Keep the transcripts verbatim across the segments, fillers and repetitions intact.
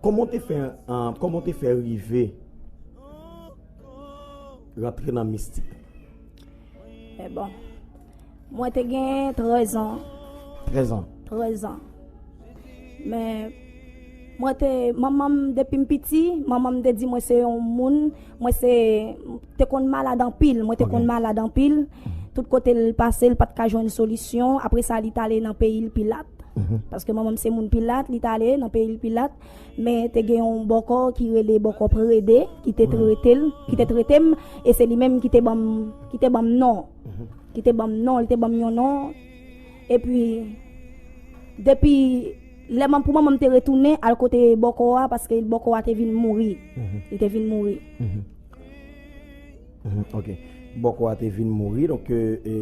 Kòman w te fè, ah, kòman w te fè rive rantre nan mistik? Men bon, mwen te gen trèz an. Trèz an. Trèz an. Men mwen te, manman m, depi m piti, manman m te di mwen se yon moun, mwen se, te konn malad anpil, mwen te Ok. Konn malad anpil. Tout kote l pase, l pa t ka jwenn solisyon. Apre sa, li t ale nan peyi l Pilat. Paske manman m se moun Pilat, li t ale nan peyi l Pilat. Men te gen yon bòkò ki rele bòkò Prede, ki te trete l, ki te trete m, e se li menm ki te ban m, ki te ban m non. Ki te ban m non, li te ban m yon non. Epi, depi lè man, pou manman m te retounen al kote bòkò a, paske bòkò a te vin mouri. Li te vin mouri. Mhm, ok. Bòkò a te vin mouri, donk, euh, e,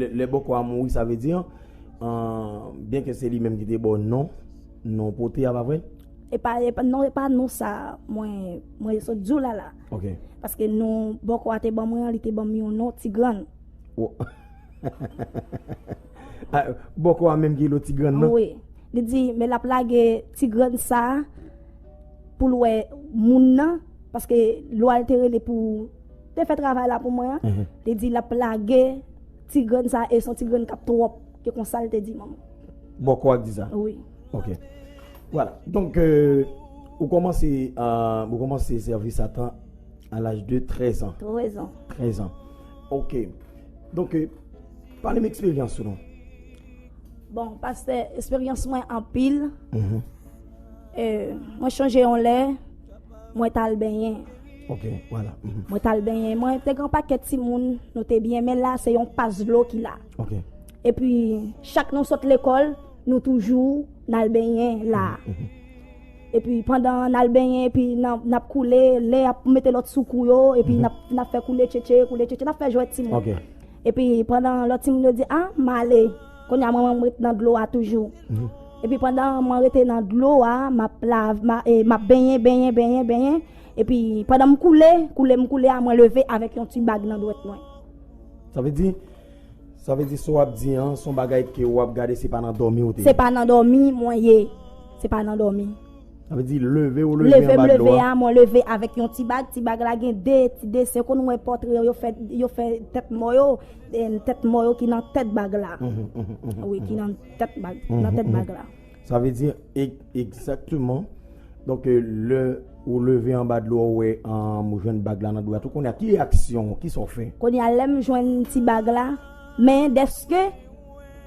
lè, lè bòkò a mouri, sa vle di, an, byen ke se li menm ki te ba w non, non pote a, pa vre? E pa, e pa, non, e pa non sa mwen, mwen sot di w la la. Ok. Paske non bòkò a te ban mwen an, li te ban m yon non Ti Grann. Wo. Ah, bòkò a menm ki lo Ti Grann nan? Wi. Li di, men l ap lage Ti Grann sa a pou l wè moun nan, paske lwa l te rele pou te fè travay la pou mwen an. Li di l ap lage Ti Grann sa a, e se yon Ti Grann k ap twòp, ke konsa l te di manman. Bòkò a k di sa? Wi. Ok. Voilà. Donk, euh, ou kòmanse, euh, ou kòmanse sèvi Satan a laj de trèz an. Trèz an. Trèz an. Ok. Donk, euh, pale m eksperyans ou non. Bon, pastè, eksperyans mwen anpil. Euh, mwen chonje yon lè, mwen t al benyen. Ok, voilà. Mhm. Mwen t al benyen. Mwen te gen pakèt timoun, nou te byen, men la se yon pas dlo ki la. Ok. Epi, chak nou sot lekòl, nou toujou n al benyen la. Epi, pandan n al benyen, epi n ap, n ap koule, lè y ap mete lòt sou kou yo, epi n ap, n ap fè koule tchetche, koule tchetche, n ap fè jwèt timoun. Ok. Epi, pandan lòt timoun yo di, a, m ale. Kounye a, mwen, mwen ret nan dlo a toujou. Epi, pandan mwen rete nan dlo a, m ap la, m a- e, m ap benyen, benyen, benyen, benyen. Epi, pandan m koule, koule, m koule a, mwen leve avèk yon ti bag nan dwèt mwen. Sa vle di, sa vle di sa w ap di an, se yon bagay ke w ap gade, se pa nan dòmi ou te ye. Se pa nan dòmi mwen ye. Se pa nan dòmi. Sa vle di leve ou leve Leve m anba dlo leve a. A, mwen leve avèk yon ti bag, ti bag la gen de ti desen, konn wè pòtre yo fè, yo fè tèt mò yo, e tèt mò yo ki nan tèt bag la. Wi, ki nan tèt bag, nan tèt bag la. Sa vle di e- egzakteman. Donk, euh, lè ou leve anba dlo a, ou wè, um, ou jwenn bag la nan dwèt ou, kounye a ki reyaksyon, kisa w fè? Kounye a, lè m jwenn ti bag la, men dèske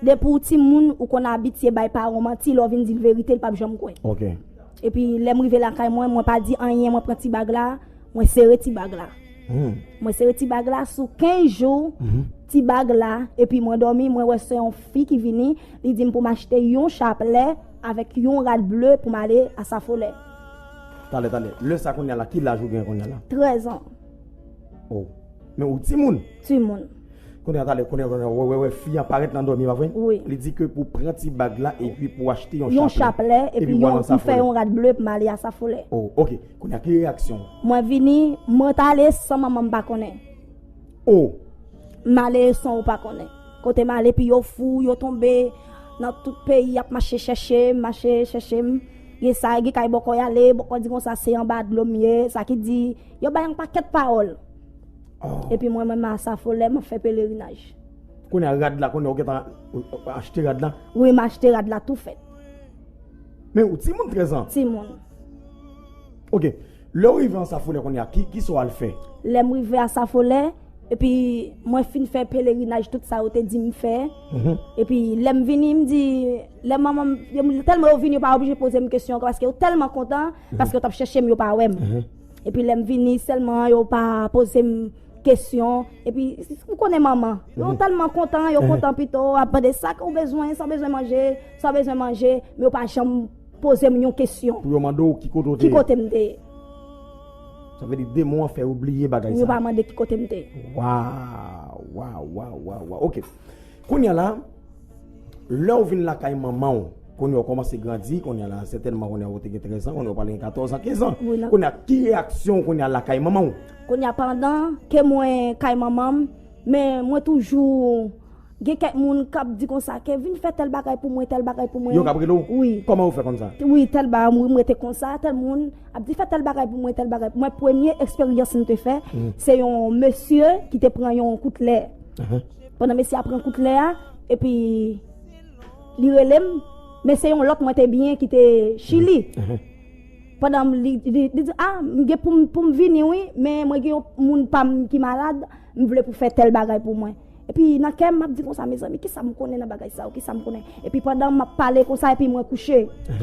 depi w timoun, ou konn abitye bay paran w manti, lè w vin di l verite, l p ap janm kwè. Ok. Epi, lè m rive lakay mwen, mwen pa di anyen, mwen pran ti bag la, mwen sere ti bag la. Mwen sere ti bag la sou kenz jou, ti bag la, epi mwen dòmi, mwen wè se yon fi ki vini, li di m pou m achte yon chaplè avèk yon rad ble pou m ale Asafolè. Talè, talè. Lè sa kounye a la, ki laj ou gen kounye a la? Trèz an. Oh. Men ou timoun? Timoun. Kounye a talè, kounye a, kounye a, wè, wè, wè, fi an parèt nan dòmi, pa vre? Wi. Li di ke pou pran ti bag la epi pou achte yon Yon chaplè. Chaplè, epi Epi pou al yon, nan m fè Safolè. Yon rad ble pou m ale Asafolè. Oh, ok. Kounye a ki reyaksyon? Mwen vini, mwen t ale san manman m pa konnen. Oh. M ale san ou pa konnen. Kote m ale, epi yo fou, yo tonbe nan tout peyi, y ap mache chèche m, mache chèche m. Gen sa, gen kay bòkò y ale, bòkò di konsa se anba dlo m ye, sa ki di, yo bay yon pakèt pawòl. Oh. Epi mwen menm Asafolè, m ap fè pelerinaj. Kounye a rad la, kounye a ou gentan ou- ou achte rad la? Wi, m achte rad la tou fèt. Men ou timoun trèz an? Timoun. Ok. Lè w rive Asafolè kounye a, ki, ki sa w al fè? Lè m rive Asafolè, epi mwen fin fè pelerinaj, tout sa yo te di m fè. Epi lè m vini, m di, lè manman m, yo- tèlman yo vini, yo pa oblije poze m kesyon ankò, paske yo tèlman kontan, paske yo t ap chèche m, yo pa wè m. Epi lè m vini, sèlman yo pa poze m kesyon. Epi, ou konnen manman, yo tèlman kontan, yo kontan pito, ap mande sa ke w bezwen, sa w bezwen manje, sa w bezwen manje, men yo pa janm poze m yon kesyon. Pou yo mande w ki kote w te Ki ye. Kote m te ye. Sa vle di demon an fè ou bliye bagay Yo sa. Pa mande ki kote m te ye. Waw, waw, waw, waw, waw. Ok. Kounye a la, lè w vin lakay manman w, kounye a w kòmanse grandi, kounye a la, sètènman, kounye a ou te gen trèz an, kounye a w pral gen katòz an, kenz an. Wi, nan- Kounye a, ki reyaksyon w kounye a lakay manman w? Kounye a, pandan ke mwen kay manman m, men mwen toujou Gen kèk moun k ap di konsa ke vin fè tèl bagay pou mwen, tèl bagay pou mwen. Yo k ap rele w? Wi. Kòman yo fè konn sa? Wi, tèl bagay, m rete konsa, tèl moun ap di fè tèl bagay pou mwen, tèl bagay pou mwen. Premye eksperyans m te fè, se yon mesye ki te pran yon kout lè. Pandan mesye a pran kout lè a, epi li rele m, men se yon lòt mwen te byen ki te Chili. Pandan m- li, li, li di, ah, m gen pou m, pou m vini, wi, men mwen gen yon moun pa m ki malad, m vle pou fè tèl bagay pou mwen. Epi nan kè m, m ap di konsa, mezanmi, kisa m konnen nan bagay sa yo, kisa m konnen? Epi pandan m ap pale konsa, epi mwen kouche.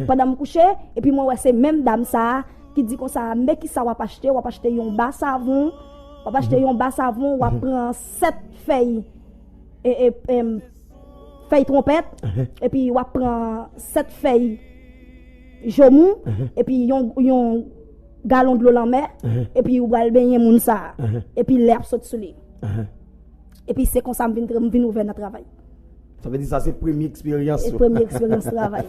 Pandan m kouche, epi mwen wè se menm dam sa a ki di konsa, men kisa w ap achte? W ap achte yon ba savon, w ap achte yon ba savon, w ap pran sèt fèy, e, e, em, fèy twonpèt, epi w ap pran sèt fèy jomou, epi yon, yon galon dlo lanmè, epi ou pral benyen moun sa a. Epi lè ap sot sou li. Epi se konsa m vin, m vin ouvè nan travay. Sa vle di sa se premye eksperyans E ou. Premye eksperyans travay.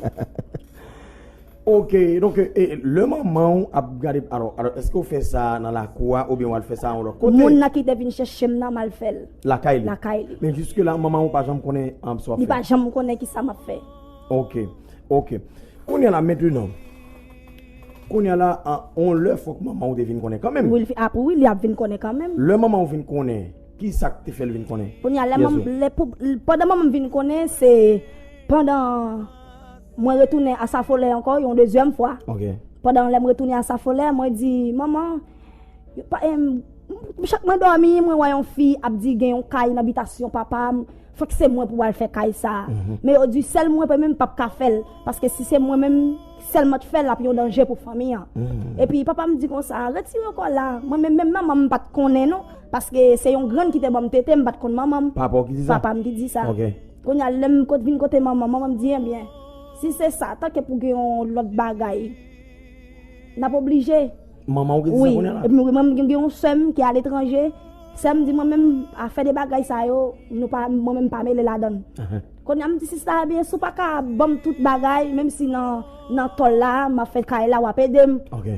Ok, donk e, lè manman w ap gade, alò, alò, èske w fè sa nan lakou a oubyen w al fè sa yon lòt kote? Moun nan ki te vin chèche m nan, m al fè l. Lakay li. Lakay li. Men jiske la manman w pa janm konnen um, sa w ap Li fè. Pa janm konnen kisa m ap fè. Ok, ok. Kounye a la mentenan, kounye a la an, on lè fòk manman w te vin konnen kanmenm. Wi, apre wi, li ap vin konnen kanmenm. Lè manman w vin konnen, ki sa k te fè l vin konnen? Kounye a lè Yes, manm- sir. lè pou- pandan manman m vin konnen, se pandan mwen retounen a Safolè ankò yon dezyèm fwa. Ok. Pandan lè m retounen a Safolè, mwen di, manman, yo pa- em, chak mwen dòmi, mwen wè yon fi ap di gen yon kay nan bitasyon papa m, fòk se mwen pou al fè kay sa a. Men yo di sèl mwen menm p ap ka fè l, paske si se mwen menm sèlman t fè l, l ap yon danje pou fanmi an. Epi papa m di konsa, retire kò la. Mwen menm, menm manman m pa t konnen non, paske se yon grann ki te ban m tete, m pa t konn manman m. Papa w ki di sa? Papa m ki di sa. Ok. Kounye a, lè m kot- vin kote manman, manman m di, ebyen, si se sa, tanke pou gen yon lòt bagay, n ap oblije. Manman w ki di sa Wi, kounye a la? Epi mwen menm gen, gen yon sè m ki aletranje. Sè m di mwen menm, afè de bagay sa yo, nou pa, mwen menm pa mele ladan l. Kounye a, m di sista, ebyen, si w pa ka ban m tout bagay, menm si nan, nan tòl la, m ap fè kay la, w ap ede m. Ok.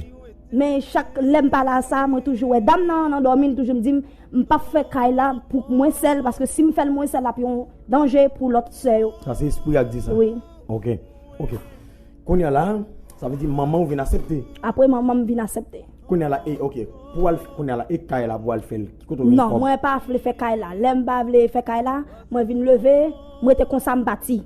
Men chak lè m pale a sa, mwen toujou wè dam nan, nan dòmi, li toujou m di m, m p ap fè kay la pou mwen sèl, paske si m fè l mwen sèl, l ap yon danje pou lòt sè yo. Sa se espri a k di sa? Wi. Ok, ok. Kounye a la, sa vle di manman w vin aksepte? Apre manman m vin aksepte. Kounye a la, e, ok. Pou al, kounye a la, e kay la pou al fè l? Ki kote w vin Non, kòb? Mwen pa vle fè kay la. Lè m pa vle fè kay la, mwen vin leve, m rete konsa, m pati.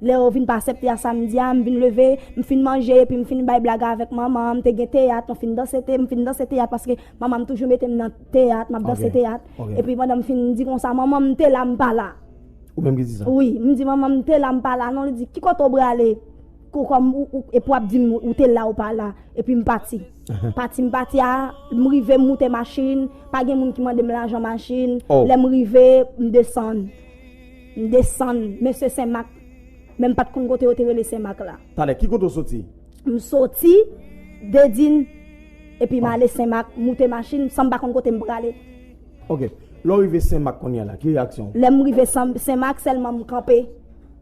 Lè yo vin pa aksepte a samdi a, m vin leve, m fin manje, epi m fin bay blag avèk manman, m te gen teyat, m fin danse te, m fin danse teyat, paske manman m toujou mete m nan teyat, m ap danse Ok, teyat. ok. Epi pandan m fin di konsa, manman m te la, m pa la. Ou menm ki di sa? Wi, m di manman m te la, m pa la, non, li di, ki kote w prale? Kou kòm ou, ou, epi w ap di m ou te la, ou pa la, epi m pati. Pati m pati a, m rive m moute machin, pa gen moun ki mande m lajan machin. Oh. Lè m rive, m desann. M desann, mesye Senmak. Men m pa t konn kote yo te rele Senmak la. Talè, ki kote w soti? M soti Dedin, epi m ale Senmak, moute machin, san m pa konn kote m prale. Ok. Lè w rive Senmak kounye a la, ki reyaksyon w? Lè m rive Sen- Senmak, sèlman m kanpe.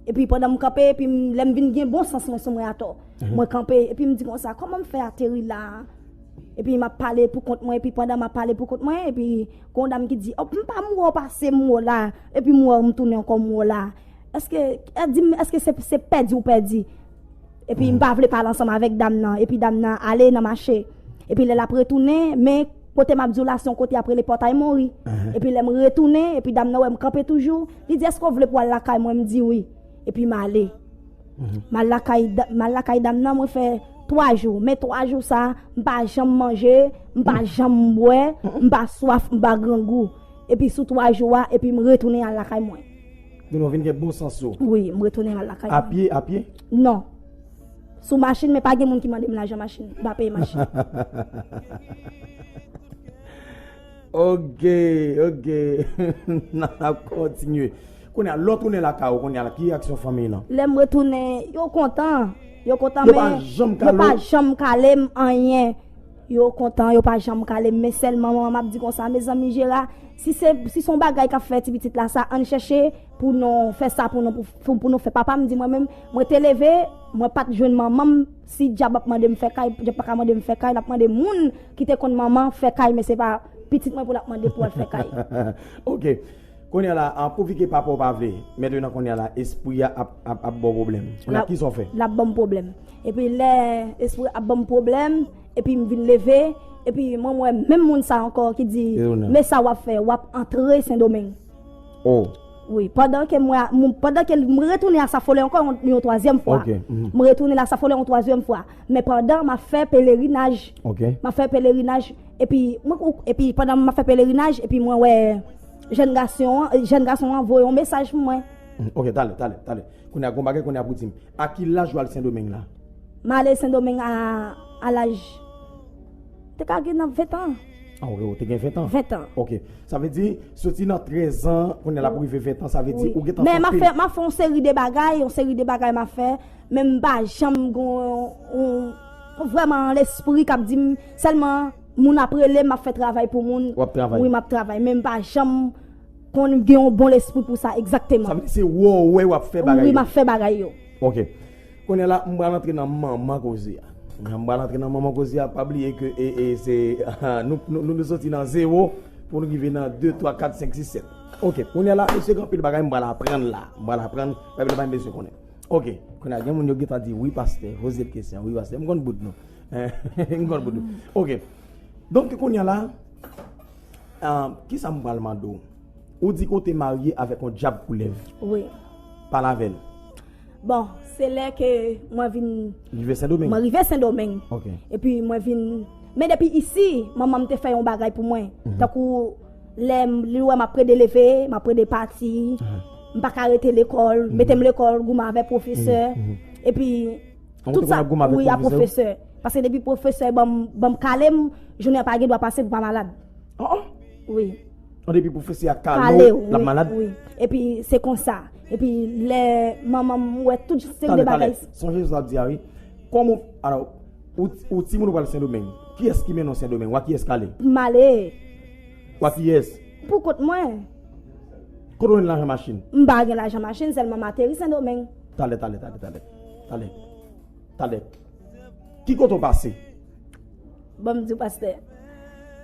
Epi pandan m kanpe, epi m- lè m vin gen bon sans mwen sou mwen atò. Mwen kanpe, epi m di konsa, kòman m fè ateri la a? Epi m ap pale pou kont mwen, epi pandan m ap pale pou kont mwen, epi gon dam ki di, oh, m pa m wè w pase m wè w la, epi m wè w m tounen ankò m wè w la. Èske, e di m, èske se, se pèdi ou pèdi? Epi m pa vle pale ansanm avèk dam nan. Epi dam nan ale nan mache. Epi lè l ap retounen, men kote m ap di w la, se yon kote y ap rele Pòtay Mori. Epi lè m retounen, epi dam nan wè m kanpe toujou, li di, èske w vle pou w al lakay mwen? M di wi. Epi m ale. M al lakay da- m al lakay dam nan, mwen fè twa jou. Men twa jou sa, m pa janm manje, m pa janm bwè, m pa swaf, m pa grangou. Epi sou twa jou a, epi m retounen al lakay mwen. Kounye a w vin gen bon sans ou. Wi, m retounen al lakay mwen. Apye, apye? Non. Sou machin, men pa gen moun ki mande m lajan machin. M pa peye machin. Ok, ok. N ap kontinye. Kounye a, lè w tounen lakay ou, kounye a, ki reyaksyon fanmi nan? Lè m retounen, yo kontan. Yo kontan, Yo pa men janm yo kale pa w? Janm kale m anyen. Yo kontan, yo pa janm kale m, men sèlman manman m ap di konsa, mezanmi Jera, si se, si se yon bagay k ap fè ti pitit la sa, ann chèche pou nou fè sa pou nou, pou, pou nou fè. Papa m di mwen menm, mwen te leve, mwen pa t jwenn manman m, si djab ap mande m fè kay, djab pa ka mande m fè kay, l ap mande moun ki te konn manman fè kay, men se pa pitit mwen pou l ap mande pou al fè kay. Ok. Kounye a la, an, pouvi ke papa w pa vle, mentnan kounye a la, espri a ap, ap, ap ba w pwoblèm. Kounye a, kisa w fè? L ap ban m pwoblèm. Epi lè espri a ap ban m pwoblèm, epi m vin leve, epi mwen, m wè menm moun sa ankò ki di, men sa w ap fè, w ap antre Sendomeng. Oh. Wi, pandan ke mwen, mwen, pandan ke m retounen a Safolè ankò yon, yon twazyèm fwa. Ok, mhm. M retounen la Safolè yon twazyèm fwa. Men pandan m ap fè pelerinaj, Ok. m ap fè pelerinaj, epi, mwen, epi pandan m ap fè pelerinaj, epi mwen wè jèn gason an, jèn gason an voye yon mesaj pou mwen. Mm, ok, talè, talè, talè. Kounye a, gon bagay kounye a pou di m. A ki laj ou al Sendomeng la? M ale Sendomeng a, a laj, te ka gen nan ven tan. Ah, ok, ou te gen ven tan? Ven tan. Ok. Sa vle di, soti nan trèz an, kounye a la pou rive ven tan, sa vle di, Wi. ou gentan Men fè m ap anpil. fè, m ap fè yon seri de bagay, yon seri de bagay m ap fè, men m pa janm gon, yon, vrèman lespri k ap di m, sèlman moun ap rele m, m ap fè travay pou moun. W ap travay. Wi, m ap travay, men m pa janm konn gen yon bon lespri pou sa egzakteman. Sa vle di se wè w wè w ap fè bagay Wi, yo. m ap fè bagay yo. Ok. Kounye a la, m pral antre nan manman koze a. Kounye a, m pral antre nan manman koze a. Pa bliye ke e, e, se, nou, nou, nou, nou soti nan zewo pou nou rive nan de, twa, kat, senk, sis, sèt. Ok, kounye a la, mesye, gen anpil bagay m pral aprann la. M pral aprann, pa bliye pa m bezwen konnen. Ok, kounye a, gen moun yo gentan di, wi, pastè, poze l kesyon, wi, pastè, m konn bout nou. M konn bout nou. Ok. Donk, kounye a la, ah, kisa m pral mande w? Ou di ke w te marye avèk yon dyab koulèv. Wi. Pale avè n. Bon, se lè ke mwen vin Rive Sendomeng? Mwen rive Sendomeng. Ok. Epi mwen vin, men depi isi, manman m te fè yon bagay pou mwen. Mhm. Tankou lè m, li wè m ap plede leve, m ap plede pati, Mhm. m pa ka rete lekòl, Mhm. mete m lekòl, goumen avèk pwofesè. Mhm, mhm. Epi An, ou tout te konn sa, ap goumen avèk wi, a pwofesè w? pwofesè. Paske depi pwofesè ban m, ban m kale m, jounen an pa gen dwa pase pou pa malad. Oh, oh. Wi. An, depi pwofesè a kale Kale w, w, l ap wi, malad? wi. Epi se konsa. Epi lè manman m wè tout seri de Talè, talè. bagay. Sonje sa w ap di a, wi. Kòman, alò, ou, ou timoun ou pral Sendomeng. Kiyès ki mennen w Sendomeng? W a kiyès k ale? M ale. W a kiyès? Pou kont mwen. Kote w jwenn lajan machin? M pa gen lajan machin, sèlman m ateri Sendomeng. Talè, talè, talè, talè. Talè. Talè. Ki kote w pase? Ban m di w, pastè.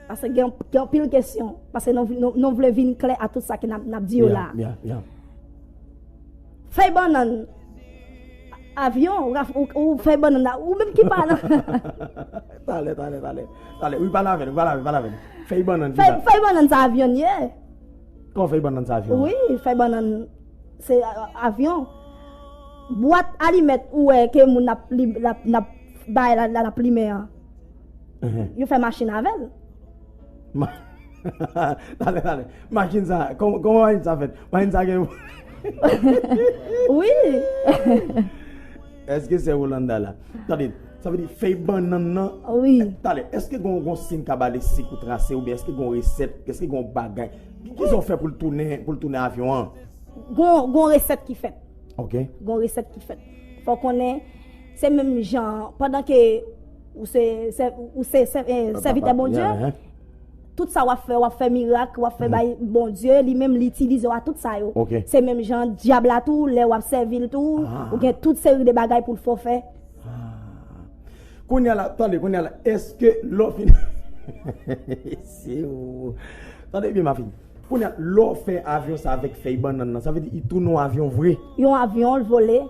Paske gen, gen anpil kesyon. Paske nou, nou, nou vle vin klè a tout sa ke n ap, n ap di yo Yeah, la. yeah, yeah. Fèy bannann, avyon, ou, ou, ou fèy bannann la, ou menm ki pa nan. Talè, talè, talè. Talè, wi, pale avè n, pale avè n, pale avè n. Fèy bannann, Fèy, kisa? fèy bannann sa avyon ye. Kòman fèy bannann sa avyon? Wi, fèy bannann se, a, avyon. Bwat alimèt ou wè ke moun ap li-, l ap, l ap bay la, la, l ap limen an. Mhm. Yo fè machin avè l. Ma-, Talè, talè. Machin sa, kòman, kòman machin sa fèt? Machin sa gen Wi. Èske sè Rolanda la? Tande, sa vle di fèy bannann nan. Wi. Talè, èske gon, gon siy kabalestik ou trase oubyen èske gon resèt, èske gon bagay? Ki, kisa w fè pou l tounen, pou l tounen avyon an? Gon, gon resèt ki fèt. Ok. Gon resèt ki fèt. Fò w konnen, se menm jan, pandan ke ou se, se, ou se, se, eh, Papa, sèvitè Bondye, yeah, uh-huh. tout sa w ap fè, w ap fè mirak, w ap fè Mhm. bay Bondye, li menm li itilize w a tout sa yo. Ok. Se menm jan dyab la tou, lè w ap sèvi l tou, Ah. ou gen tout seri de bagay pou l fè w fè. Ah. Kounye a la, tande, kounye a la, èske lè w fin, se ou, tande byen, ma fille. Kounye a, lè w fè avyon sa avèk fèy bannann nan, sa vle di li tounen yon avyon vre? Yon avyon, l vole.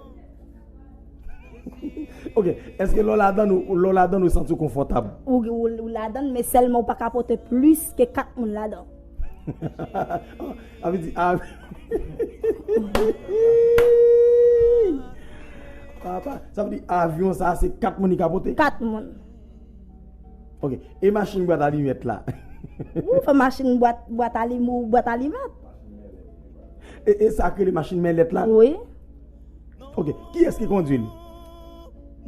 Ok, èske lè w ladann ou, lè w ladann ou santi w konfòtab? Ou, ou, ou ladann, men sèlman ou pa ka pote plis ke kat moun ladan. Sa vle di, av-, Papa, sa vle di avyon sa se kat moun li ka pote? Kat moun. Ok, e machin bwat alimèt la? Ou fè machin bwat, bwat alim-, ou bwat alimèt. E, e sa k rele machin mèlèt la? Wi. Ok, kiyès ki kondwi l?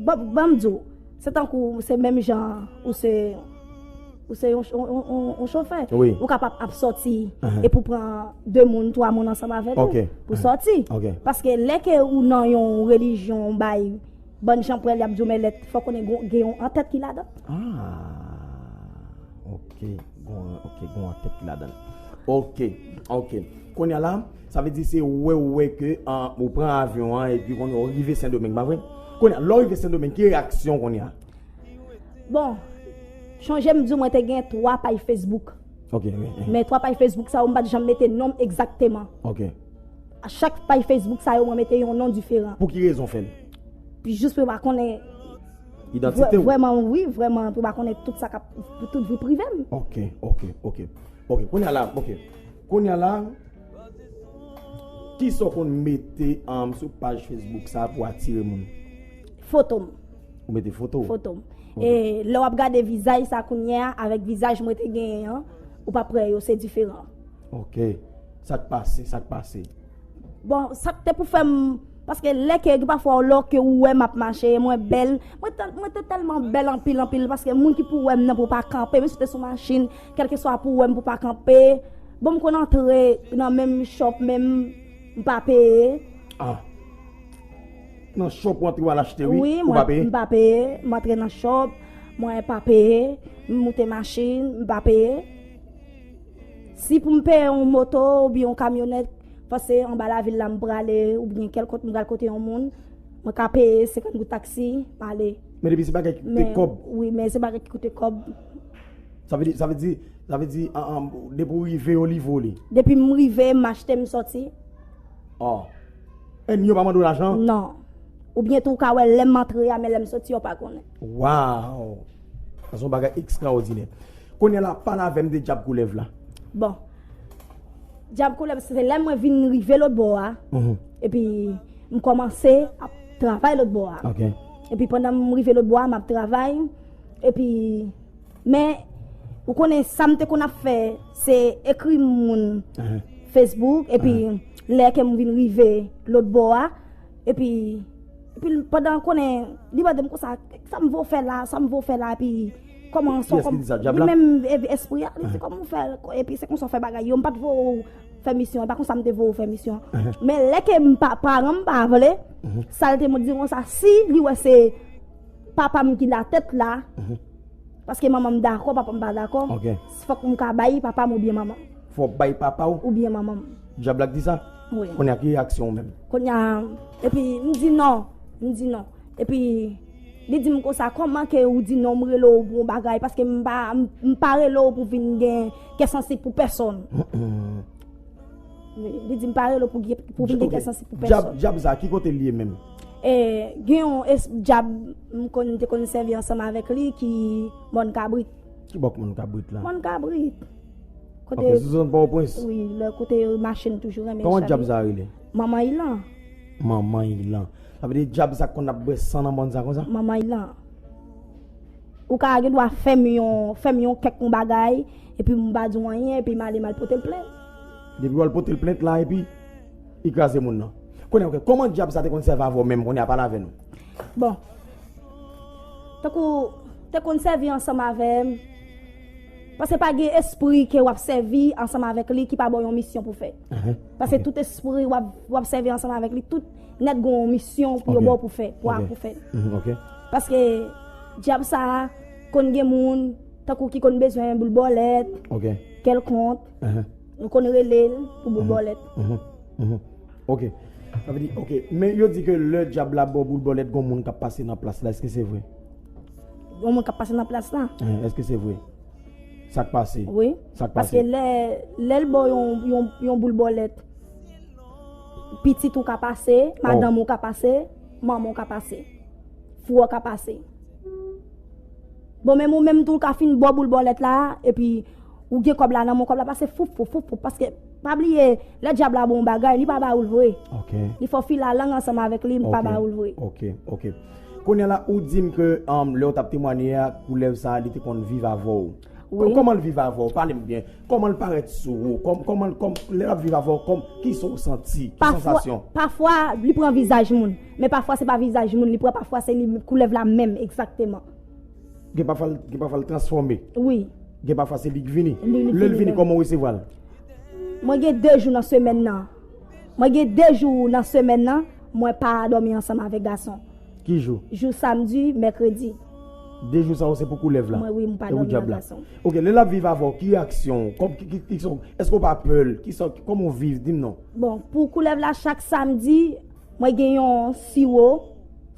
Ban, ban m di w, se tankou se menm jan ou se, ou se yon, yon, yon, yon, yon chofè. Wi. Ou kapab ap sòti Ahan. epi w pran de moun, twa moun ansanm avèk ou Ok. pou Ahan. sòti. Ok. Paske lè ke ou nan yon relijyon, yon bay, bann jan prèl y ap di w mèlèt, fò konnen gon, gen yon antèt ki ladan. Ah. Ok. Gon, ok, gon antèt ki ladan. Ok. Ok. Kounye a la, sa vle di se wè ou wè ke, ah, ou pran avyon an epi kounye a ou rive Sendomeng, pa vre? Kounye a, lè w rive Sendomeng, ki reyaksyon kounye a? Bon, chonje m di w mwen te gen twa paj Facebook. Ok, ok. Men twa paj Facebook sa yo, m pa t janm mete non m egzakteman. Ok. A chak paj Facebook sa yo, mwen mete yon non diferan. Pou ki rezon fè l? Pi jis pou yo pa konnen. Idantite w? Vrèman, wi, vrèman, pou yo pa konnen tout sa k ap, tout vi prive m. Ok, ok, ok. Ok, kounye a la, ok. Kounye a la, kisa w konn mete um, sou paj Facebook sa pou atire moun? Foto m. Ou mete foto? Foto m. Ok. E lè w ap gade vizaj sa kounye a, avèk vizaj mwen te genyen an, ou p ap wè yo, se diferan. Ok. Sa k pase? Sa k pase? Bon, sa k te pou fè m, paske lè ke gen pafwa lè ke ou wè m ap mache, mwen bèl, mwen, tèl- mwen te tèlman bèl anpil, anpil, paske moun ki pou wè m nan pou pa kanpe, menm si w te sou machin, kèlkeswa pou wè m pou pa kanpe, bon, m konn antre nan menm shop, menm m pa peye. Ah. Nan shop ou antre w al achte, wi? Wi, ou pa peye? M pa peye, m antre nan shop, mwen pa peye, m moute machin, m pa peye. Si pou m peye yon moto oubyen yon kamyonèt, fò se anba lavil la m prale, oubyen kèlkòt m pral kote yon moun, mwen ka peye senkant goud taksi, m ale. Men depi se bagay ki koute kòb. Wi, men se bagay ki koute kòb. Sa vle di, sa vle di, sa vle di, an, an, depi w rive, yo livre w li. Depi m rive, m achte, m sòti. Oh. Ènmi yo pa mande w lajan? Non. Oubyen tou, ou ka wè lè m antre a, men lè m sòti, yo pa konnen. Wow! Sa se yon bagay ekstraòdinè. Kounye a la, pale avè m de Dyab Koulèv la. Bon. Dyab Koulèv, se lè mwen vin rive lòt bò a. Mhm. Epi, m kòmanse ap travay lòt bò a. Ok. Epi, pandan m rive lòt bò a, m ap travay. Epi, men, ou konnen sa m te konn ap fè, se ekri moun Facebook, epi lè ke m vin rive lòt bò a, epi, epi pandan konnen, li mande m konsa, sa m vo fè la, sa m vo fè la, epi kòman sa, kiyès ki di sa, Dyab la? Li menm, e, espri a, li di kòman w fè, epi se konsa w fè bagay yo, m pa t vo w fè misyon, e pa konsa m te vo w fè misyon. Men lè ke m pa, paran m pa vle, sa l te di konsa, si li wè se papa m ki latèt la, paske manman m dakò, papa m pa dakò. Ok. Fòk m ka bay papa m oubyen manman m. Fò w bay papa w? Oubyen manman m. Dyab la k di sa? Wi. Kounye a, ki reyaksyon w menm? Kounye a, epi m di non. M di non. Epi, li di m konsa, kòman ke ou di non, m rele w pou yon bagay, paske m pa, m, m pa rele w pou vin gen kè sansib pou pèsonn. Li di m pa rele w pou gen, pou vin gen kè sansib pou pèsonn. Dyab, dyab sa, ki kote l ye menm? E, gen yon es-, dyab, m konn, te konn sèvi ansanm avèk li, ki Mòn Kabrit. Ki bò k Mòn Kabrit la? Mòn Kabrit. Kote, ok, sou zòn Pòtoprens? Wi, lè kote machin toujou renmen chape. Kòman dyab sa rele? Manman Ilan. Manman Ilan. Sa vle di dyab sa konn ap bwè san nan mòn sa konsa? Manman Ilan. Ou ka gen dwa fè m yon, fè m yon kèk yon bagay, epi m pa di w anyen, epi m ale m al pote l plent. Depi w al pote l plent la, epi li kraze moun nan. Kounye a, ok, kòman dyab sa te konn sèvi avè w menm, kounye a pale avè nou? Bon. Tankou, te konn sèvi ansanm avè m. Paske pa gen espri ke w ap sèvi ansanm avèk li ki pa ba w yon misyon pou fè. Paske tout espri w ap, w ap sèvi ansanm avèk li, tout nèt gen yon misyon pou yo ba w pou fè, pou a pou fè. Paske dyab sa a konn gen moun, tankou ki konn bezwen boul bòlèt, kèlkonk, yo konn rele l pou boul bòlèt. Ok. Sa vle di, ok. Men yo di ke lè dyab la ba w boul bòlèt, gon moun k ap pase nan plas la. Èske se vre? Gon moun k ap pase nan plas la? Èske se vre? Sa k pase? Wi. Sa k pase? Paske lè, lè l ba w yon, yon, yon boul bòlèt, pitit ou ka pase, madanm ou ka pase, manman w ka pase, frè w ka pase. Bon, menm ou menm tou, w ka fin ba w boul bòlèt la, epi ou gen kòb la nan men w, kòb la pase foup, foup, foup, foup. Paske, pa bliye, lè dyab la ba w yon bagay, li pa ba ou l vre. Ok. Li fè w file a lang ansanm avèk li, li pa ba ou l vre. Ok, ok. Kounye a la, ou di m ke, um, lè w t ap temwanye a, koulèv sa a, li te konn viv avè w. Wi. Kò-, kòman l viv avè w? Pale m byen. Kòman l parèt sou ou? Kòm-, kòman l, kòm, lè l ap viv avè w, kòm, kisa w santi? Ki sansasyon? Pafwa, li pran vizaj moun. Men pafwa, se pa vizaj moun, li pran pafwa, se li, koulèv la menm, egzakteman. Gen pafwa, l, gen pafwa l transfòme. Wi. Gen pafwa, se li k vini. Li, li vini menm. Lè l vini, kòman w resevwa l? Mwen gen de jou nan semèn nan. Mwen gen de jou nan semèn nan, mwen pa dòmi ansanm avèk gason. Ki jou? Jou samdi, mèkredi. De jou sa yo se pou koulèv la? Mwen, wi, m pa dòmi ak gason. Ok, lè l ap viv avè w, ki reyaksyon w? Kòm, ki, ki, ki, èske w pa pè l? Kisa, kòman w viv? Di m non. Bon, pou koulèv la, chak samdi, mwen gen yon siwo,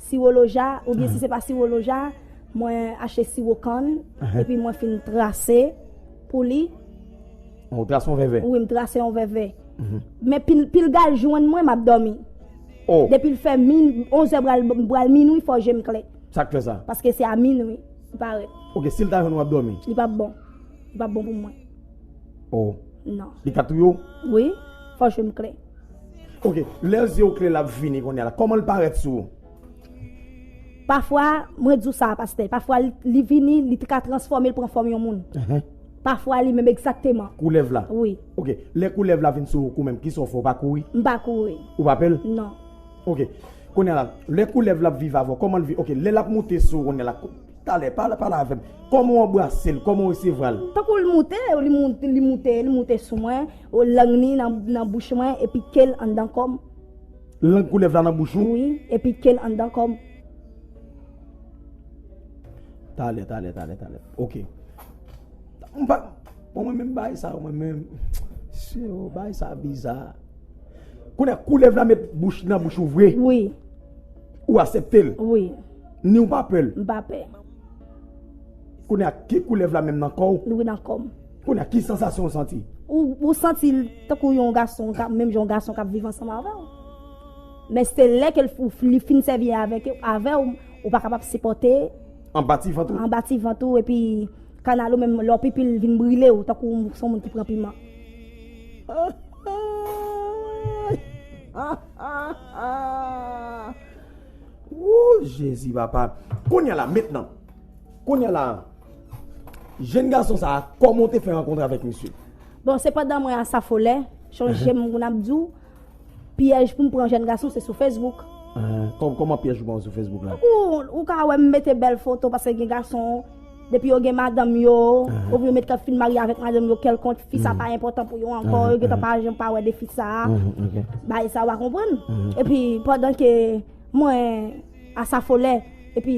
siwo loja, oubyen si se pa siwo loja, mwen achte siwo kann, epi mwen fin trase pou li, Ou trase yon vèvè. Wi, m trase yon vèvè. Men pil, pil gal jwenn mwen, m ap dòmi. Oh. Depi l fè min, onz è pral, pral minwi, fò je m klè. Sa k fè sa? Paske se a minwi li parèt. Ok, si l ta jwenn ou ap dòmi? Li p ap bon. Li p ap bon pou mwen. Oh. Non. Li ka touye w? Wi, fò je m klè. Ok, lè zye w klè l ap vini kounye a la, kòman l parèt sou ou? Pafwa, mwen di w sa, pastè, pafwa li, li vini, li ka transfòme, l pran fòm yon moun. Pafwa li menm egzakteman. Koulèv la? Wi. Ok, lè koulèv la vin sou ou, ou menm, kisa w fè, ou pa kouri? M pa kouri. Ou pa pè l? Non. Ok, kounye a la, lè koulèv la ap viv avè w, kòman l viv? Ok, lè l ap moute sou ou, kounye a la, talè, pale, pale avè m. Kòman w anbrase l? Kòman w resevwa l? Tankou l moute, li moute, li moute, li moute sou mwen, lang li nan, nan bouch mwen, epi ke l anndan kò m. Lang koulèv la nan bouch ou? Wi, epi ke l anndan kò m. Talè, talè, talè, talè. Ok. M pa, bon, mwen menm bagay sa, mwen menm, se, bagay sa biza. Kounye a koulèv la met bouch nan bouch ou vre? Wi. Ou aksepte l? Wi. Ni ou pa pè l? M pa pè. Kounye a ki koulèv la menm nan kò w? Wi, nan kò m. Kounye a ki sansasyon ou santi? Ou, ou santi l tankou yon gason, ka, menm jan yon gason k ap viv ansanm avè w. Men se lè ke l, li fin sèvi avèk, avè w, ou pa kapab sipòte. Anba ti vant ou? Anba ti vant ou, epi kanal ou menm, lè w pipi, l vin brile w, tankou w se yon moun ki pran piman. Wou, Jezi, papa. Kounye a la, mentnan, kounye a la, jèn gason sa a, kòman w te fè rankontre avèk misye? Bon, se pandan mwen a Safolè, chonje m, moun ap di w, pyèj pou m pran jèn gason, se sou Facebook. Ah, kò-, kòman pyèj ou pran sou Facebook la? Ou, ou ka wè m mete bèl foto, paske gen gason, depi yo gen madanm yo, oubyen yo met kòb fin marye avèk madanm yo kèlkonk, fi sa pa enpòtan pou yo ankò, yo gentan pa janm pa wè de fi sa a. Bagay sa, w a konprann? Epi, pandan ke mwen a Safolè, epi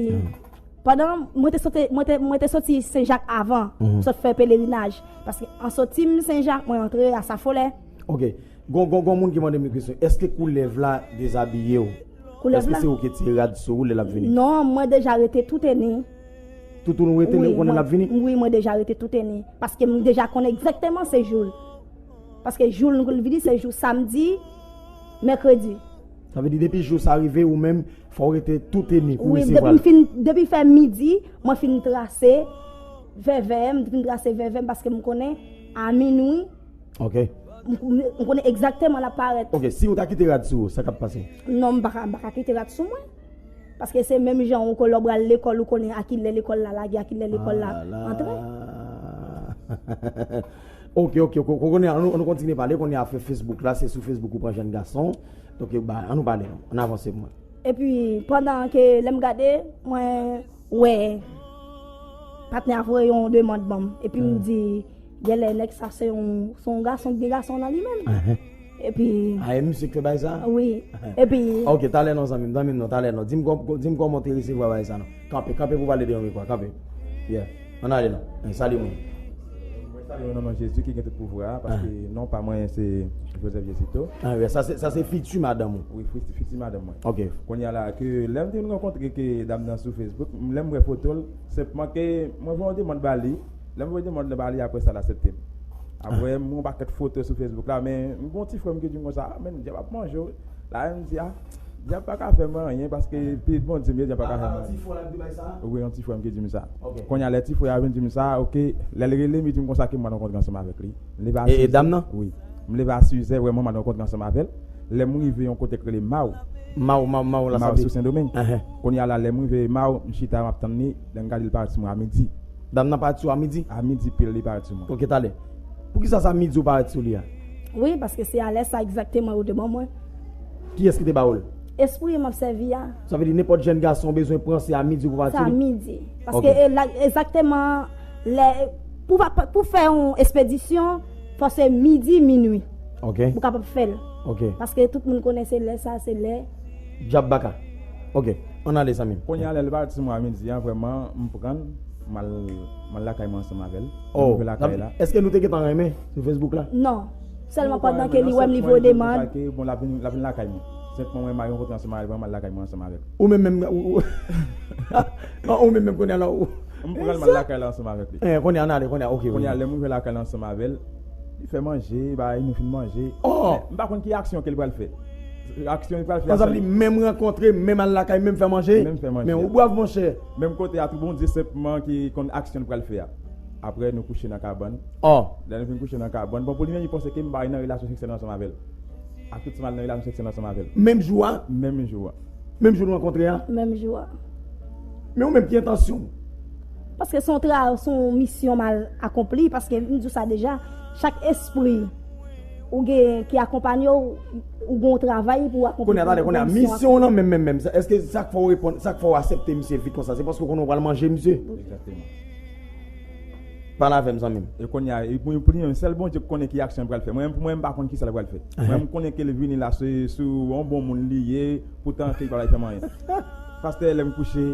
pandan mwen te soti, mwen te, mwen te soti Senjak avan, m sot fè pelerinaj. Paske an soti m Senjak, mwen antre a Safolè. Ok. Gon, gon, gon moun ki mande m yon kesyon. Èske koulèv la dezabiye w? Koulèv la? Èske se ou ki tire rad sou ou lè l ap vini? Non, mwen deja rete tout eni. Tout ou rete lè ou konnen l ap vini? Wi, mwen deja rete tout eni. Paske m deja konnen egzakteman se jou l. Paske jou l nou vini, se jou samdi, mèkredi. Sa vle di depi jou sa rive, ou menm, fò w rete tout eni pou resevwa l. Wi, depi m fin, depi fè midi, mwen fin trase vèvè m, m fin trase vèvè m paske m konnen a minwi, ok, m, m, m konnen egzakteman l ap parèt. Ok, si ou ta kite rad sou ou, sa k ap pase? Non, m pa ka, m pa ka kite rad sou mwen. Paske se menm jan ou, lè w pral lekòl, ou konnen a kilè lekòl la lage, a kilè lekòl la antre. Ok, ok, ok, ok, kounye a, ann nou, ann nou kontinye pale, kounye a afè Facebook la, se sou Facebook ou pran jèn gason. Donk, ba, ann nou pale, ann avanse pou mwen. Epi, pandan ke lè m gade, mwen wè patnè a voye yon demann ban m. Epi m di, genlè nèg sa se yon, se yon gason ki gen gason nan li menm. Epi. A, e misye k fè bagay sa? Wi. Epi. Ok, talè non, zanmi m, zanmi m non, talè non. Di m kò-, di m kòman w te resevwa bagay sa non. Kanpe, kanpe pou pale de yon mikwo, kanpe. Yeah. Ann ale non. Eh, salye moun. Mwen salye w nan non Jezi ki gen tout pouvwa a, paske non pa mwen se Joseph Jesito. Ah, wi, sa se, sa se fiti madanm ou? Wi, fiti, fiti madanm mwen. Ok. Kounye a la, ke lè m te vin rankontre ke dam nan sou Facebook, lè m wè foto l, senpman ke mwen voye yon demann ba li. Lè m voye demann nan ba li, apre sa, l aksepte m. Apre, m wè yon pakèt foto sou Facebook la, men m gen yon ti frè m ki di m konsa, "Ah, men dyab ap manje w." La, m di, "Ah, dyab pa ka fè m anyen, paske pi Bondye m ye, dyab pa ka fè m anyen." Wi, yon ti frè m ki di m sa. Ok. Kounye a, lè ti frè a vin di m sa, ok, lè l rele m, li di m konsa ke m pral rankontre ansanm avèk li. M leve a sizè. E, e dam nan? Wi. M leve a sizè, vrèman, m al rankontre ansanm avè l. Lè m rive yon kote k rele Maw. Maw, Maw, Maw, la Maw sa sou Sendomeng. Kounye a la, lè m rive Maw, m chita, m ap tann li. Lè m gade, li parèt sou mwen a midi. Dam nan parèt sou a midi? A midi pil, li parèt sou mwen. Ok, talè. Poukisa sa midi ou parèt sou li a? Wi, paske se a lè sa egzakteman yo te ban mwen. Kiyès ki te ba ou l? Espri m ap sèvi a. Sa vle di nenpòt jèn gason bezwen pran, se a midi pou parèt sou li? Se a midi. Paske e la, egzakteman, lè, pou, pou fè yon espedisyon, fò se midi, minwi. Ok. Pou kapab fè l. Ok. Paske tout moun konnen se lè sa, se lè. Dyab baka. Ok. Ann ale, zanmi m. Kounye a, lè l parèt sou mwen a midi a, vrèman, m pran l, m al, m al lakay mwen ansanm avè l. Oh, m rive lakay la. Èske nou te gentan renmen sou Facebook la? Non. Sèlman pandan ke li wè m, li voye demann. Bon, l ap vin, l ap vin lakay mwen. Senpman, mwen, m al rankontre ansanm avè l, vrèman, m al lakay mwen ansanm avè l. Ou menm menm, ou, ou, ah, ou menm menm kounye a la, ou. M pran l, m al lakay la ansanm avèk li. Eh, kounye a, ann ale, kounye a, ok, ok. Kounye a, lè m rive lakay la ansanm avè l, Li fè manje, bay, nou fin manje. Oh! Men, m pa konn ki aksyon ke l pral fè. Aksyon li pral fè a, sa li menm rankontre, menm al lakay, menm fè manje. Menm fè manje. Men ou brav, monchè. Menm kote a tou, Bondye senpman ki konn aksyon l pral fè a. Apre, nou kouche nan kabann. Oh! Lè nou fin kouche nan kabann, bon, pou li menm, li panse ke m bay nan relasyon seksyèl ansanm avè l. Ak tout sa m al nan relasyon seksyèl ansanm avè l. Menm jou a? Menm jou a. Menm jou nou rankontre a? Menm jou a. Men ou menm, ki entansyon w? Paske se yon tra-, se yon misyon m al akonpli, paske m di w sa deja, chak espri ou gen ki akonpanye w, ou gen yon travay pou w akonpli. Kounye a, tande, kounye a, misyon w nan menm, menm, menm, èske sa k fè w reponn, sa k fè w aksepte misye vit konsa, se paske w konnen w pral manje misye? Egzakteman. Pale avè m, zanmi m. E kounye a, e pou, pou li menm, sèl Bondye k konnen ki aksyon l pral fè. Mwen menm, pou mwen, m pa konn kisa l pral fè. Mwen, m konnen ke l vini la, se sou yon bon moun li ye, poutan ke li pa bay fè m anyen. Pastè, lè m kouche,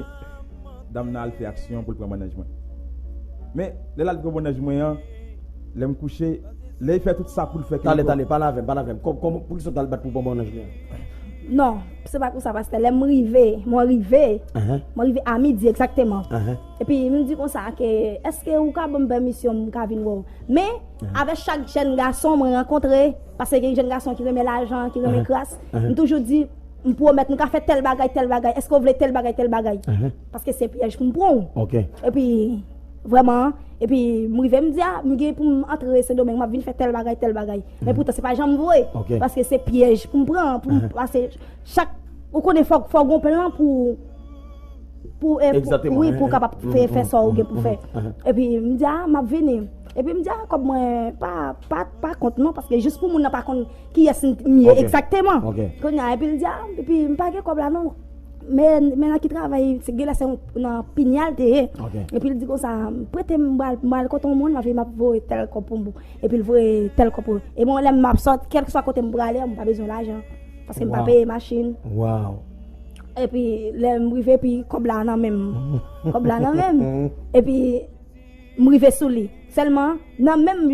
dam nan al fè aksyon pou l pran bannanj mwen. Men, lè l al pran bannanj mwen an, lè m kouche, lè l fè tout sa pou l fè ke... Tande, tande, pale avè m, pale avè m. Kò-, kòman, poukisa w t al bat pou pran bannanj li an? Non, se pa konsa, pastè. Lè m rive, mwen rive, mwen rive a midi egzakteman. Epi m di konsa ke, èske ou ka ban m pèmisyon m ka vin wè w? Men, avèk chak jèn gason mwen rankontre, paske gen jèn gason ki renmen lajan, ki renmen kras, m toujou di, m pwomèt nou ka fè tèl bagay, tèl bagay, èske w vle tèl bagay, tèl bagay? Paske se pyèj pou m pran w. Epi, vrèman, epi m rive, m di, a, m gen pou m antre Sendomeng, m ap vin fè tèl bagay, tèl bagay. Men poutan, se pa janm vre, paske se pyèj pou m pran, pou m pase chak, ou konnen, fò, fò w gen yon plan pou, pou, e, pou, wi, pou w kapab fè, fè sa w gen pou fè. Epi m di, a, m ap vini. Epi m di, a, kòb mwen pa, pa, pa kont non, paske jis pou moun nan pa konn kiyès m ye egzakteman. Kounye a, epi l di, a, epi m pa gen kòb la non. Men, men nan ki travay, se genlè se nan pinyal te ye. Epi l di konsa, prete m, m pral, m pral kote yon moun, m ap, m ap voye tèl kòb pou m. Epi l voye tèl kòb pou. E mwen, lè m ap sòt, kèlkeswa kote m prale, m pa bezwen lajan. Paske m pa peye machin. Epi lè m rive, epi kòb la nan men m. Kòb la nan men m. Epi m rive sou li. Sèlman, nan menm,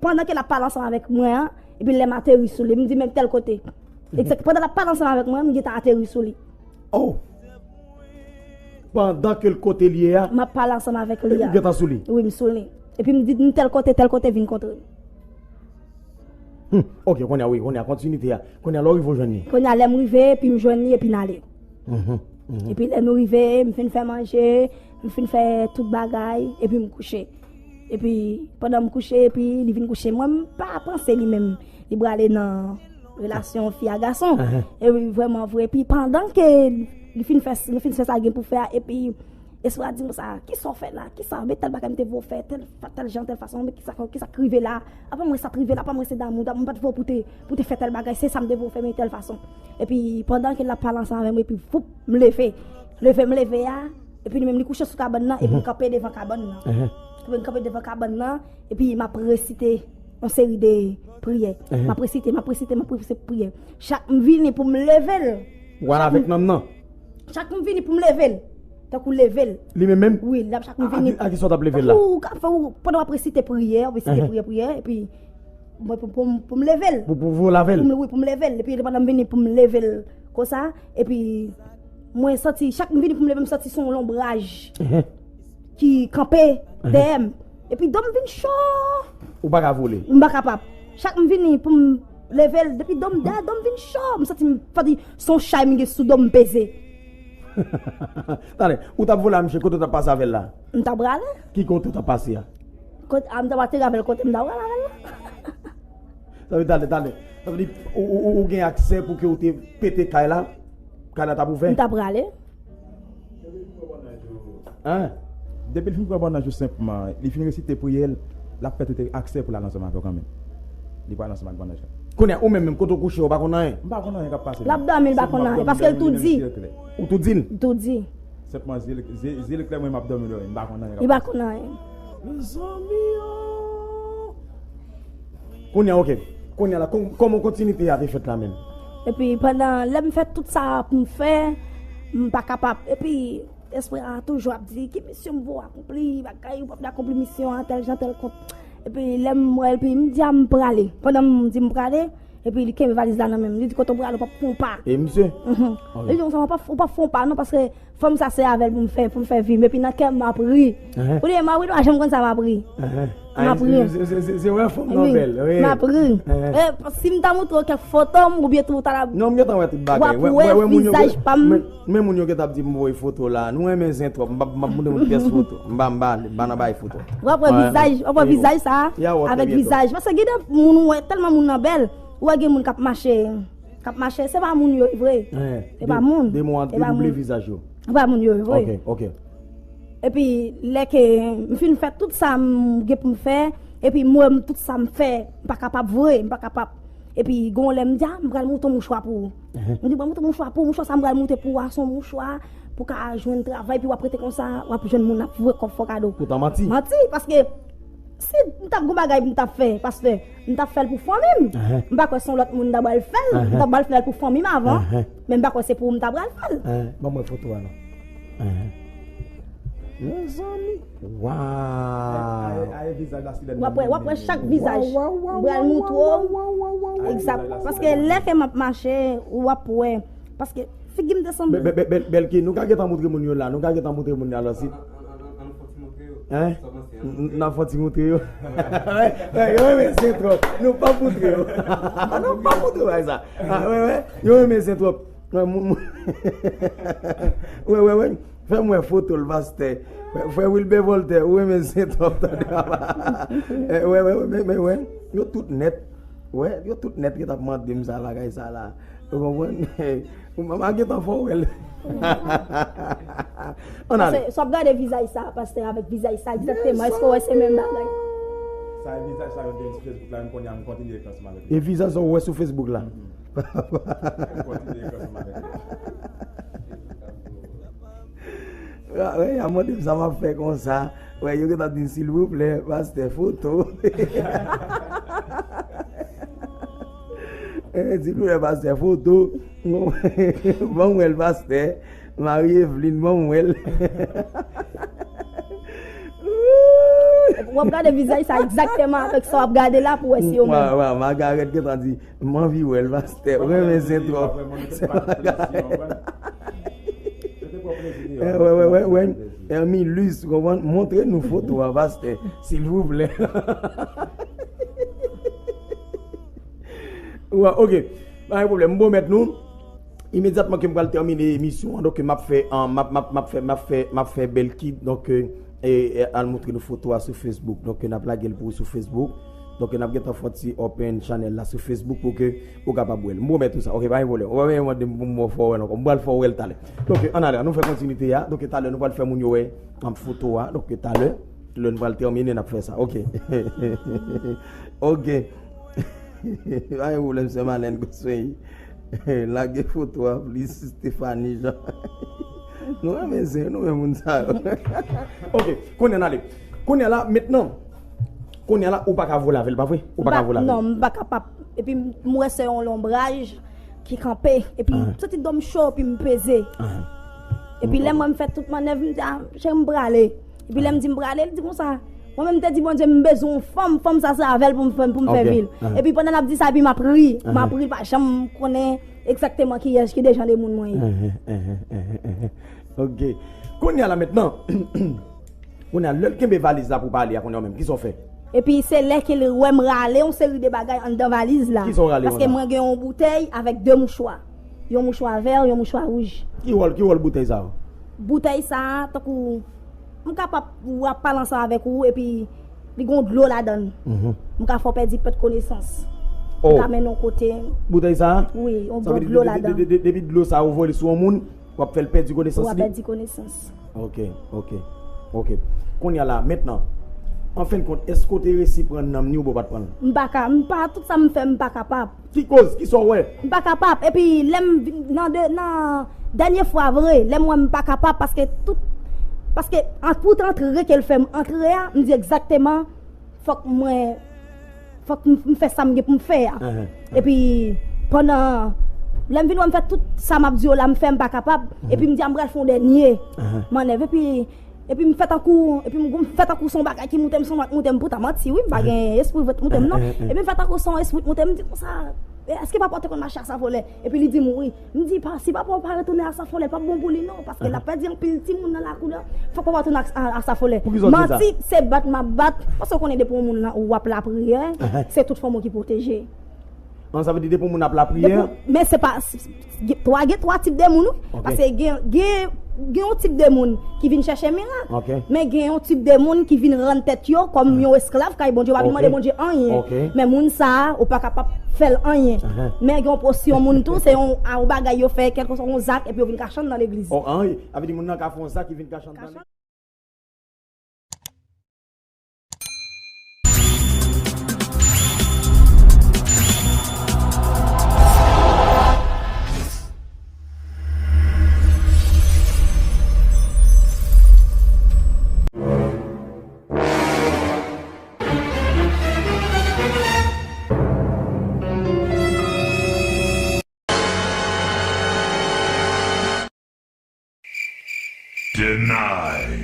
pandan ke l ap pale ansanm avèk mwen an, epi lè m ateri sou li, m di, men tèl kote. Egzak, pandan l ap pale ansanm avèk mwen, m gentan ateri sou li. Oh! Pandan ke l kote l ye a, m ap pale ansanm avèk li a. Ou gentan sou li? Wi, m sou li. Epi m di, m tèl kote, tèl kote, vin kontre m. Hmm, ok, kounye a, wi, kounye a, kontinite a. Kounye a, lè w rive, w jwenn li. Kounye a, lè m rive, epi m jwenn li, epi n ale. Epi lè nou rive, m fin fè manje, m fin fè tout bagay, epi m kouche. Epi, pandan m kouche, epi li vin kouche. Mwen, m pa panse li menm, li prale nan relasyon fi a gason. Epi, vrèman vre. Epi, pandan ke li fin fè, nou fin fè sa gen pou fè a, epi, espri a di m sa, kisa w fè la? Kisa? Men tèl bagay m te voye w fè, tèl, tèl jan, tèl fason, men kisa, kisa k rive la? Apa mwen sa t rive la, apa mwen se damou, damou, m pa t voye w pou te, pou te fè tèl bagay, se sa m te voye w fè, men tèl fason. Epi, pandan ke l ap pale ansanm avè m, epi, voup, m leve. Leve, m leve a, epi li menm li kouche sou kabann nan, epi m kanpe devan kabann nan. Epi m kanpe devan kabann nan, epi m ap resite yon seri de priyè. M ap resite, m ap resite, m ap resite priyè. Chak m vini pou m leve l. Ou al avèk nanm nan? Chak m vini pou m leve l. Tankou leve l. Li menm menm? Wi, l ap chak m vini. A, a, a kisa w t ap leve l la? Tankou w ka fè, w, pandan w ap resite priyè, w ap resite priyè, priyè, epi mwen pou, pou, pou m leve l. Pou, pou, pou w lave l? Pou m, wi, pou m leve l. Epi pandan m vini pou m leve l konsa, epi mwen santi, chak m vini pou m leve, m santi se yon lonbraj ki kanpe dèyè m. Epi do m vin cho. Ou pa ka vole? M pa kapab. Chak m vini pou m leve l, depi do m, dèyè do m vin cho. M santi m, santi se yon chay m gen sou do m peze. Tande, ou t ap vole a misye, kote w t ap pase avè l la? M t ap rale. Ki kote w t ap pase a? Kot-, a, m t ap ateri avè l kote m t ap rale avè l la. Sa vle di, tande, tande. Sa vle di, ou, ou, ou, ou gen aksè pou ke ou te pete kay la, kay la t ap ouvè? M t ap rale. Hein? Depi l fin pran bannanj ou senpman, li fin resite priyè l, l ap fè tout aksè pou l al ansanm avè w kanmenm. Li pral ansanm ak bannanj la. Kounye a, ou menm, menm kote w kouche, ou pa konn anyen? M pa konn anyen k ap pase. L ap dòmi, l pa konn anyen, paske l toudi. Ou toudi l? Toudi. Senpman, zye l, zye, zye l klè, mwen m ap dòmi, dòmi, m pa konn anyen k ap pase. Li pa konn anyen. Mezanmi, oh! Kounye a, ok. Kounye a la, kò-, kòman kontinite a te fèt la menm? Epi pandan, lè m fè tout sa pou m fè, m pa kapab. Epi espri a toujou ap di, ki misyon m voye w akonpli, bagay, ou p ap akonpli misyon an, tèl jan, tèl kont. Epi lè m wè l, epi m di a m prale. Pandan m di m prale, epi li kenbe valiz la nan men m. Li di, kote w prale, w p ap fè yon pa. E misye? Mhm. Ok. Li di konsa, w p ap, w p ap fè yon pa non, paske fanm sa se avè l pou m fè, pou m fè vi m. Epi nan kè m, m ap ri. Ou di, m ap ri, nou pa janm konn sa m ap ri. M ap ri. Se, se, se, se wè fanm nan bèl, wi. M ap ri. Eh. Eh, si m ta montre w kèk foto m, oubyen tou, w ta la. Non, m gentan wè tout bagay. W ap wè vizaj pa m. Men, men moun yo gentan ap di m voye foto la. Nou renmen zen twòp. M p ap, m p ap montre moun pyès foto. M pa, m pa, m pa nan bay foto. W ap wè vizaj, w ap wè vizaj sa a, avèk vizaj. Paske gen de moun ou wè, tèlman moun nan bèl, ou wè gen moun k ap mache. K ap mache, se pa moun yo vre. Se pa moun. De moun an double vizaj yo. Se pa moun yo vre. Ok, ok. Epi, lè ke m fin fè tout sa m gen pou m fè, epi m wè m tout sa m fè, m pa kapab vre, m pa kapab. Epi, gon lè m di, a, m pral moute yon mouchwa pou ou. M di, pral moute yon mouchwa pou ou, mouchwa sa m pral moute pou ou a, se yon mouchwa pou ka jwenn travay, epi w ap rete konsa, w ap jwenn moun ap voye kòb fè w kado. Poutan manti. Manti, paske si m t ap gon bagay m t ap fè, pastè, m t ap fè l pou fanmi m. M pa kwè se yon lòt moun m ta pral fè l. M ta pral fè l pou fanmi m avan. Men m pa kwè se pou ou m ta pral fè l. Ban mwen foto a non. Mezanmi. Waw. W ap wè, w ap wè chak vizaj. M pral moutre w. Egzak. Paske lè ke m ap mache, w ap wè. Paske figi m te sanble. Bèlki, nou ka gentan moutre moun yo la. Nou ka gentan moutre moun yo la. Hein? N ap fè ti moutre yo. Yo renmen zen twòp. Nou p ap moutre yo. Nou p ap moutre bagay sa. Wè, wè. Yo renmen zen twòp. Wè, wè, wè. Fè m wè foto l, pastè. Frè Wilbè Voltè, ou renmen zen twòp, tande papa. Wè, wè, wè, men, men, wè. Yo tout nèt. Wè, yo tout nèt ki t ap mande m sa, bagay sa la. Ou konprann? M a gentan fè w wè l. Ann ale. Pastè, si w ap gade vizaj sa, pastè, avèk vizaj sa, egzakteman, èske w wè se menm bagay? Sa e vizaj sa yo te sou Facebook la, m konnen m kontinye ekran ansanm avèk li. E vizaj sa w wè sou Facebook la? M kontinye ekran ansanm avèk li. Wè, y ap mande m sa m ap fè konsa. Wè, yo gentan di m, silvouplè, pastè, foto. Eh, silvouplè, pastè, foto. Ban m wè l, pastè. Marie Eveline, ban m wè l. W ap gade vizaj sa egzakteman avèk sa w ap gade la pou wè si yo menm. Wè, wè, Margaret gentan di, m anvi wè l, pastè. Ou renmen zen twòp. Wè, wè, wè, wè. Hermilus, ou konprann? Montre nou foto a, pastè, silvouplè. Wè, ok. Pa gen pwoblèm. M pwomèt nou, imedyatman ke m pral tèmine emisyon an, donk, m ap fè, an, m ap, m ap, m ap fè, m ap fè, m ap fè Bèlki, donk, e, e, al montre nou foto a sou Facebook. Donk, n ap lage l pou ou sou Facebook. Donk, n ap gentan fè yon ti open channel la sou Facebook pou ke ou kapab wè l. M pwomèt ou sa. Ok, pa gen pwoblèm. Ou pa bezwen mande m pou m fè w wè l ankò. M pral fè w wè l talè. Donk, ann ale, an nou fè kontinite a. Donk, talè, nou pral fè moun yo wè, an, foto a. Donk, talè, lè n pral tèmine, n ap fè sa. Ok. Ok. Pa gen pwoblèm, sè Malèn Goswey. Lage foto a plis, Stephanie Jean. Nou renmen zen, nou renmen moun sa yo. Ok, kounye a n ale. Kounye a la, mentnan, kounye a la, ou pa ka vole avè l, pa vre? Ou pa ka vole avè l. Non, m pa kapab. Epi m wè se yon lonbraj ki kanpe. Epi m santi do m cho, epi m peze. Epi lè m wè m fè tout mannèv, m di, a, cheri, m prale. Epi lè m di m prale, li di konsa, mwen menm m te di Bondye, m bezwen yon fanm, fanm sa se avè l pou m fè, pou m fè vi l. Epi pandan n ap di sa, epi m ap ri, m ap ri, pa janm konnen egzakteman kiyès, ki de jan de moun mwen ye. Ok. Kounye a la mentnan, kounye a, lè l kenbe valiz la pou pale a, kounye a menm, kisa w fè? Epi se lè ke l wè m rale yon seri de bagay anndan valiz la. Kisa w rale? Paske mwen gen yon boutèy avèk de mouchwa. Yon mouchwa vè, yon mouchwa wouj. Ki wòl, ki wòl boutèy sa yo? Boutèy sa a, tankou, m kapab, w ap pale ansanm avèk ou, epi li gon dlo ladan l. M ka fè w pèdi pèt konesans. M ka mennen w kote. Boutèy sa a? Wi, yon bon dlo ladan. Depi dlo sa a ou voye l sou yon moun, w ap fè l pèdi konesans li? W ap pèdi konesans. Ok, ok, ok. Kounye a la, mentnan, an fen de kont, èske w te resi pran nanm ni oubyen w pa t pran l? M pa ka, m pa, tout sa m fè, m pa kapab. Ki koz? Kisa w wè? M pa kapab. Epi, lè m vin nan de, nan dènye fwa vre, lè m wè m pa kapab, paske tout, paske an, pou t antre ke l fè m antre a, m di egzakteman, fòk mwen, fòk m, m fè sa m gen pou m fè a. Epi, pandan, lè m vin wè m fè tout sa m ap di yo la, m fè, m pa kapab. Epi m di, a, m pral fè yon dènye mannèv. Epi, epi m fè tankou, epi m, m fè tankou se yon bagay ki moute m, se yon vant moute m, poutan manti, wi, m pa gen espri vant moute m, non. Epi m fè tankou se yon espri moute m, m di konsa, "E, èske papa w te konn mache ak sa fòlè?" Epi li di m, "Wi." M di, "Pa, si papa w pa retounen ak sa fòlè, l p ap bon pou li non, paske l ap pèdi anpil timoun nan lakou la. Fòk papa w tounen ak, a, ak sa fòlè." Pou ki zò w di sa? Manti, se bat m ap bat. Paske w konnen depi yon moun w ap lapriyè, se tout fanmi w ki pwoteje. An, sa vle di depi yon moun ap lapriyè? Depi, men se pa, s- s- gen twa, gen twa tip de moun, wi. Ok. Paske gen, gen, gen yon tip de moun ki vin chèche mirak. Ok. Men gen yon tip de moun ki vin rann tèt yo kòm yon esklav kay Bondye, yo pa vin mande Bondye anyen. Ok. Men moun sa a, ou pa kapab fè l anyen. Ahan. Men gen yon pòsyon moun tou, se yon, a, yon bagay yo fè, kèlkeswa yon zak, epi yo vin ka chann nan legliz. Oh, an, sa vle di moun nan ka fè yon zak, li vin ka chann nan legliz. Deny.